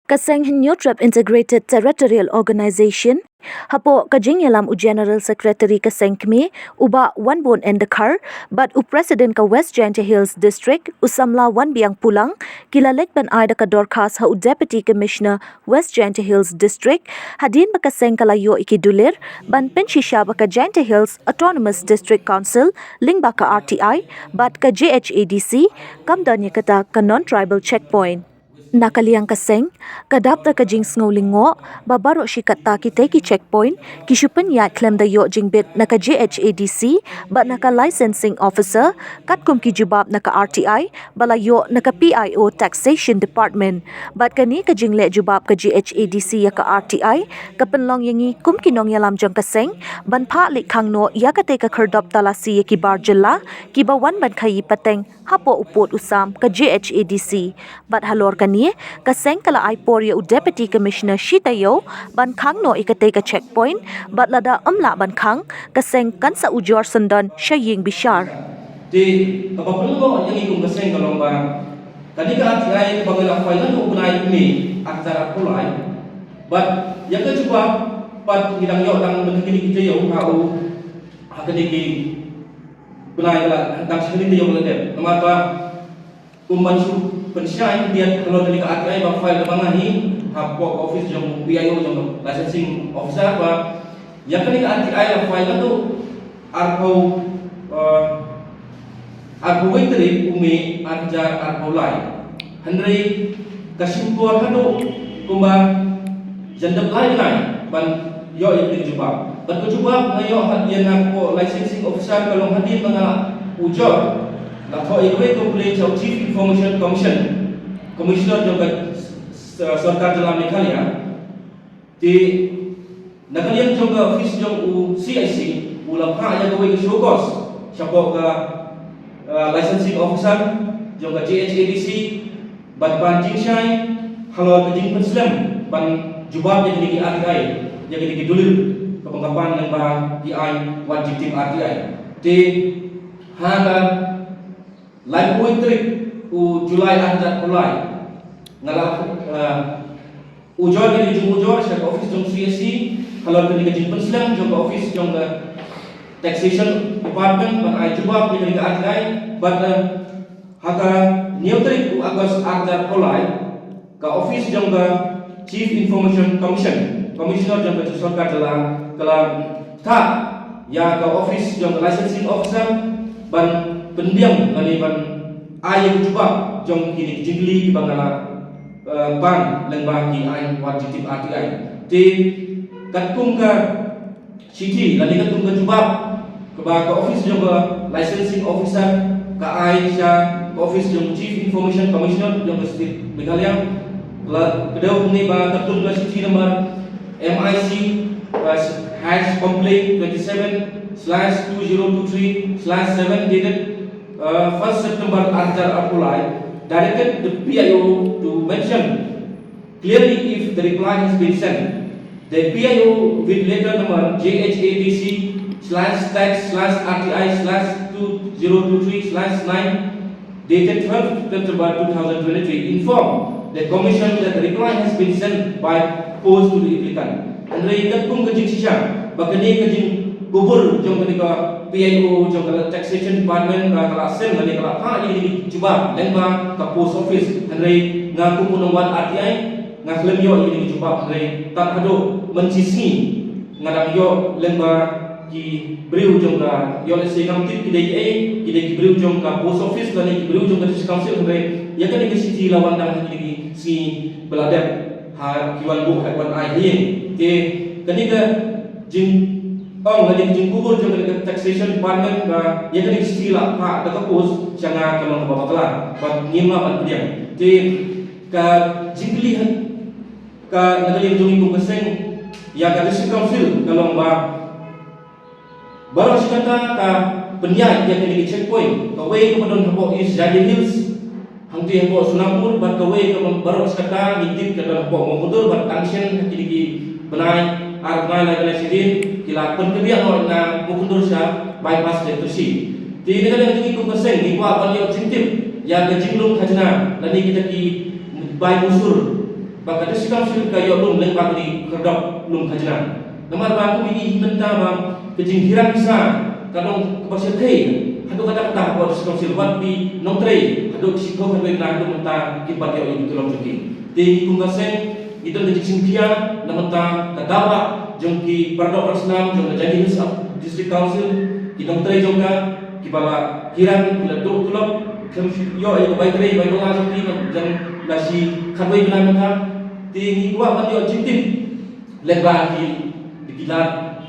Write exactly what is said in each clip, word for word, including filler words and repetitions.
Ka seng Hynñiewtrep Integrated Territorial Organization, hapoh ka jingïalam u General Secretary ka seng kmie, u Bah Wanbun N Dkhar, bad u President ka West Jaintia Hills District, u Samla Wanbiang Pulang, ki la leit ban ai da ka dorkhas ha u Deputy Commissioner West Jaintia Hills District, hadien ba ka seng ka la ïoh ïa ki dulir ban pynshisha ba ka Jaintia Hills Autonomous District Council, lyngba ka R T I bad ka J H A D C, kam don ïa kata ka non-tribal checkpoint. Na ka liang ka seng, ka dap da ka jingsngew lyngngoh ba baroh shi katta kitei ki checkpoint ki shu pynïaid khlem da ïoh jingbit na ka J H A D C bad na ka Licensing Officer, katkum ki jubab na ka R T I ba la ïoh na ka P I O Taxation Department. Bad kane ka jingleh jubab ka J H A D C ïa ka R T I ka pynlong ïa ngi kum ki nongïalam jong ka seng ban phah leit khang noh ïa katei ka khyrdop talasi ïa ki bar jylla kiba wan ban khaii pateng hapoh u pud u sam ka J H A D C. Bad halor kane, ka seng ka la ai por ïa u Deputy Commissioner shi taïew ban khang noh ïa katei ka checkpoint, bad lada ym lah ban khang, ka seng kan sa ujor syndon sha ïing bishar. Te kaba pynlong ïa ngi kum ka seng ka long ba kane ka R T I kaba ngi la file naduh u bnai May arhajar arphew lai, bad ïa ka jubab pat ngi dang ïoh tang bad kine ki taïew ha u, ha kine ki bnai ba la dang shane taïew ba la dep. Namar ba kumba shu pynshai khyndiat halor kane ka R T I ba file da ma nga hi hapoh office jong P I O jong licensing officer ba ïa kane ka R T I la file naduh arphew, eh, arphew wei tarik u May arhajar arphew lai. Hynrei ka shim por haduh kumba jan dep lai bnai ban ïoh ïa ka jubab. Bad ka jubab nga ïoh ha ïa na ka licensing officer ka long hadien ba nga la ujor, la thoh ïa kawei ka complaint sha u Chief Information Commission, Commissioner jong ka s-, s-, sorkar jylla Meghalaya. Te na ka liang jong ka office jong u C I C u la phah ïa kawei ka show cause shapoh ka, uh, licensing officer jong ka J H A D C ban pan jingshai halor ka jingpynslem ban jubab ïa kine ki R T I, ïa kine ki dulir kaba nga pan lyngba ki aiñ wad jingtip R T I. Te ha ka laiphew tarik u July arhajar arphew lai nga la, uh, ujor ïa ka jingujor sha ka office jong C I C halor kane ka jingpynslem jong ka office jong ka Taxation Department ban ai jubab ïa kane ka R T I. Bad, eh, ha ka hynñiew tarik u August arhajar arphew lai, ka office jong ka Chief Information Commission, Commissioner jong ka sorkar jylla, ka la thah ïa ka office jong ka Licensing Officer ban pynbiang lane ban ai ïa ka jubab jong kine ki jingkylli kiba nga la, eh, pan lyngba ki aiñ wad jingtip R T I. Te katkum ka shithi lane katkum ka jubab kaba ka office jong ka Licensing Officer ka ai sha ka office jong Chief Information Commissioner jong ka State Meghalaya, la kdew ne ba katkum ka shithi number M I C, uh, hash complaint twenty-seven slash two zero two three slash seven dated, uh, first September arhajar arphew lai, directed the P I O to mention clearly if the reply has been sent. The P I O with letter number J H A D C slash tax slash R T I slash two zero two three slash nine dated twelfth September two thousand twenty-three informed the commission that the reply has been sent by post to the applicant. Hynrei katkum ka jingshisha ba kane ka jingkubur jong kane ka P I O jong ka Taxation Department ba ka la send lane ka la phah ïa kane ka jubab lyngba ka post office. Hynrei nga kum u nongwad R T I nga khlem ïoh ïa kane ka jubab, hynrei tad haduh mynshisngi nga dang ïoh lyngba ki briew jong ka, ïoh lehse ngam tip ki dei kiei, ki dei ki briew jong ka post office lane ki briew jong ka District Council, hynrei ïa kane ka shithi la wan tang ha kine ki sngi ba la dep ha ki wan buh ha ki wan ai ha ïing. Te kane ka jingong lane ka jingkubur jong kane ka Taxation Department ba ïa kane ka shithi la phah da ka post sha nga ka long kaba bakla bad ngim lah ban pdiang. Te ka jingkylli ha ka, na ka liang jong ngi kum ka seng ïa ka District Council ka long ba baroh shi katta ka pynïaid ïa kine ki checkpoint, kawei kaba don hapoh East Jaintia Hills hangtei hapoh Sonapur bad kawei kaba baroh shi katta ngi tip ka don hapoh Mawkyndur bad tang shen ha kine ki bnai, ar bnai lai bnai shadien ki la pynkynriah noh na Mawkyndur sha bypass Jaintia. Te na ka liang jong ngi kum ka seng ngi kwah ban ïoh jingtip ïa ka jinglum khajna lane kita ki bai musur ba ka District Council ka ïoh lum lyngba kine ki khyrdop lum khajna. Namar ba kum ïa ngi mynta ba ka jinghiar pisa ka long kaba shyrkhei haduh katta katta ha District Council, wat phi nongtrei haduh shiphew khatwei bnai haduh mynta kim pat ïoh ïa ki tulop jong ki. Te ngi kum ka seng ngi don ka jingsngewkhia na bynta ka daw rah jong ki para doh para snam jong ka Jaintia Hills District Council, ki nongtrei jong ka kiba la hiar, ki la duh tulop, khlem ïoh ïa ka bai trei bai bylla jong ki, jong la shi khatwei bnai mynta. Te ngi kwah ban ïoh jingtip lyngba ki, ki lad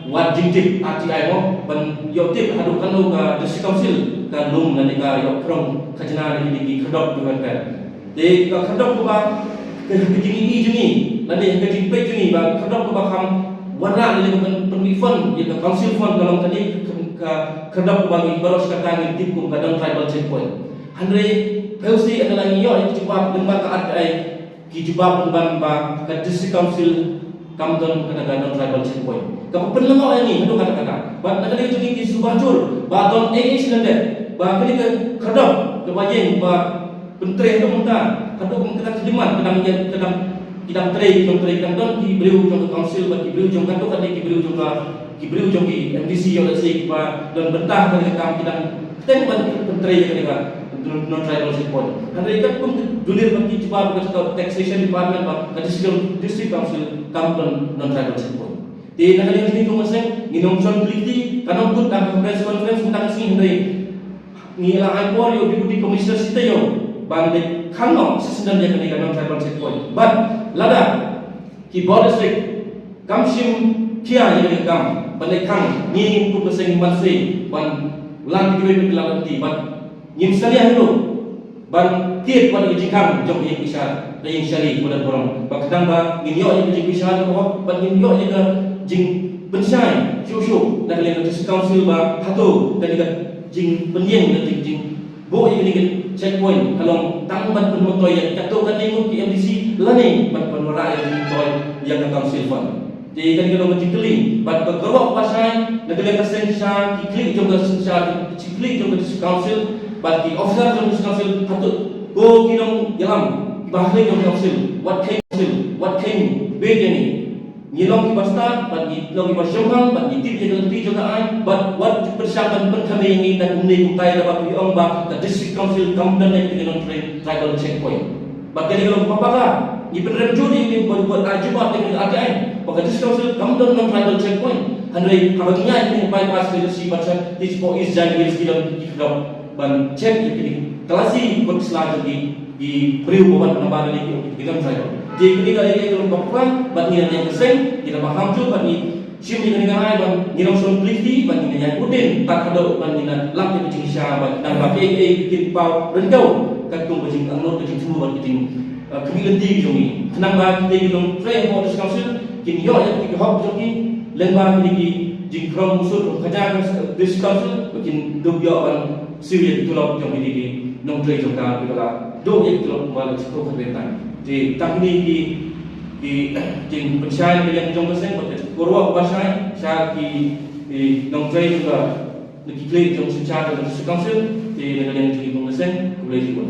wad jingtip R T I mo, ban ïoh tip haduh katno ka District Council ka lum lane ka ïoh pynrung khajna na kine ki khyrdop jong ka. Te ka khyrdop kaba, ka, ka jingïohi jong ngi lane ka jingpeit jong ngi ba khyrdop kaba kham wanrah lane ka pyn, pynmih fund ïa ka council fund ka long kane ka, ka khyrdop kaba ngi baroh shi katta ngi tip kum ka non tribal checkpoint. Hynrei phi sngewsih, ynda la ngi ïoh ïa ka jubab lyngba ka R T I, ki jubab pynban ba ka District Council kam don kata ka non tribal checkpoint. Kaba pynlyngngoh ïa ngi haduh katta katta. Bad na ka liang jong ngi ngi sngewbha jur ba don ei ei shisha ba kane ka khyrdop kaba ïeng ba pyntrei haduh mynta, haduh kum kata ki demand, ka dang ïeng, ka dang, ki dang trei, ki dang trei, ki dang don ki briew jong ka council bad ki briew jong katto katne ki briew jong ka, ki briew jong ki M D C ïoh lehse kiba don bynta ha kane ka kam, ki dang kyrteng ban pyntrei ïa kane ka non tribal checkpoint. Hynrei katkum ka dulir bad ki jubab ka Taxation Department ba ka District, District Council kam don non tribal checkpoint. Te na ka liang jong ngi kum ka seng ngin ym shon khlieh kti, kan ym kut da ka press conference mynta ka sngi, hynrei ngi la ai por ïa u Deputy Commissioner Shitayung ban leit khang noh shisyndon ïa kane ka non tribal checkpoint. Bad lada ki bor district kam shim khia ïa kane ka kam ban leit khang, ngi ngin kum ka seng ngin banse ban lait ïa kiwei pat ki lad lynti, bad ngin salia hi ruh ban tied wat ïa ka jingkhang jong ka ïing bishar, ka ïing shari, ka don burom, ba khnang ba ngin ïoh ïa ka jingbishar kaba hok bad ngin ïoh ïa ka jingpynshai shuh shuh na ka liang ka District Council ba hato kane ka jingpynïeng, ka jing, jingbuh ïa kane ka checkpoint ka long tang ban pynmyntoi ïa katto katne ngut ki M D C lane ban pynwanrah ïa ka jingmyntoi ïa ka council fund. Te kane ka long ka jingkylli bad ka kyrwoh kaba shai na ka liang ka seng sha ki khlieh jong ka, sha ki khlieh jong ka District Council bad ki officer jong ka District Council, hato ko ki nongïalam kiba ha khlieh jong ka council, wat kheiñ council, wat kheiñ beit ïa ngi. Ngi long kiba stad bad ngi long kiba shemphang bad ngi tip ïa ka lynti jong ka aiñ, bad wat ju pyrshang ban pynkham ïa ngi da kumne kumtai da ba phi ong ba ka District Council kam don ïa ka non tribal checkpoint. Bad kane ka long kaba paka, ngi pynrem jur ïa ngi bad bad ai jubab ïa ngi, ïa ngi ba ka District Council kam don non tribal checkpoint. Hynrei haba ngi ïaid ïa ngi bypass ïa ka Sibachar, te shapoh East Jaintia Hills ki don ki khyrdop ban check ïa kine, ka la shi kot sla jong ki, ki briew ba wan na bar ïa ki, ki don tribal. Te kine ka long kaba paka bad ngi na ka seng ngi da ba ham jur bad ngi shim ïa kane ka rai ban ngin ym shon khlieh kti bad ngin ïaid bud dien tad haduh ban ngin lap ïa ka jingshisha bad khnang ba kiei kiei kin paw ryngkew katkum ka jingangnud, ka jingthmu bad ka jing, eh, khmih lynti jong ngi. Khnang ba kita ki nongtrei hapoh District Council kin ïoh ïa ka hok jong ki lyngba kine ki jingkhrom musur khajna ka District Council ba kin dup ïoh ban siew ïa ki tulop jong kine ki nongtrei jong ka kiba la duh ïa ki tulop kumba la shu kren mynta. Te tang kine ki, ki jingpynshai na ka liang jong ka seng bad ka kyrwoh kaba shai sha ki, ki nongtrei jong ka, na ki khlieh jong ka synshar jong ka District Council. Te na ka liang jong ka seng, khublei shibun.